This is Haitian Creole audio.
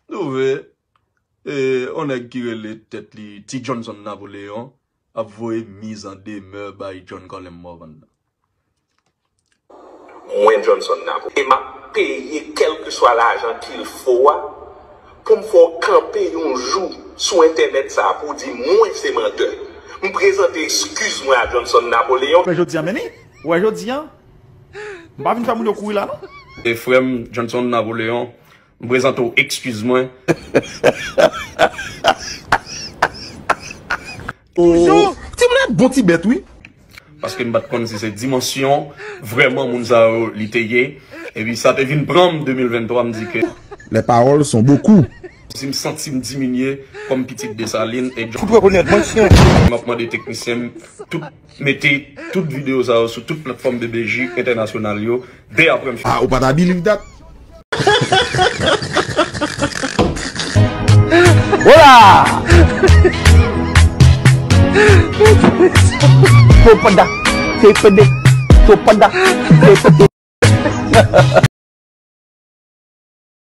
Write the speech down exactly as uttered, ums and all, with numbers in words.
Twouve, e, yon nèg ki rele tèt li Ti Johnson Napoléon ap voye miz an demè bay John Colem Morvan nan. Mwen, Johnson Napoléon, e m ap peye kèlkeswa lajan qu'il faut a pou m fè w kanpe yon jou sou entènèt sa a pou w di mwen se mantè. M prezante eskiz mwen a Johnson Napoléon. Wè jodi a, men li, wè jodi a, m pa vin fè moun yo kouri la non. E frè m Johnson Napoléon, m prezante w eskiz mwen. Ti moun nan bon ti bèt wi. Paske m pa t konn si se dimansyon vrèman moun sa yo li te ye. Epi sa te vin pran m de mil venntwa, m di ke Les paroles sont beaucoup. Si m santi m diminye kòm pitit Desalin e John, Fout rekonèt mwen chyen. M ap mande teknisyen m tout mete tout videyo sa yo sou tout platfòm B B J entènasyonal yo dè apre m fin. Ah, ou pa ta believe that? Hola! Topada, tepede, topada, tepede.